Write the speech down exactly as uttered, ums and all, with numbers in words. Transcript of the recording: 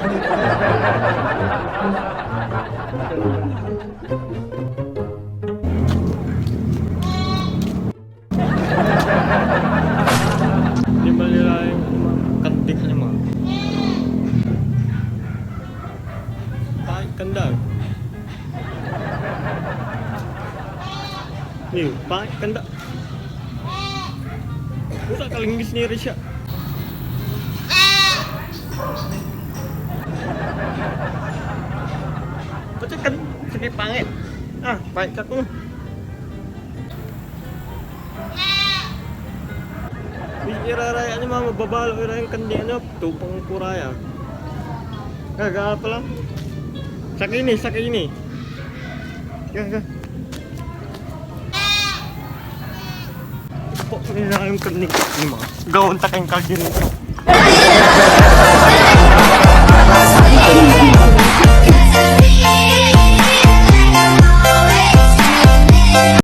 Di ba nila yung ano, mga kantik na mga? Pait kanda. Ni, pait kanda. Puta, kalinggis ni Risha. Ba't ka, sige, pangit. Ah, pait ka ko. Iraraya ni mama, babalo ira yung kandi, ano, tupang kuraya. Gaga pa lang. Sakini, sakini. Gaga. Po, iraraya yung kandi ni mama. Gawin ta kayong kaldi rito.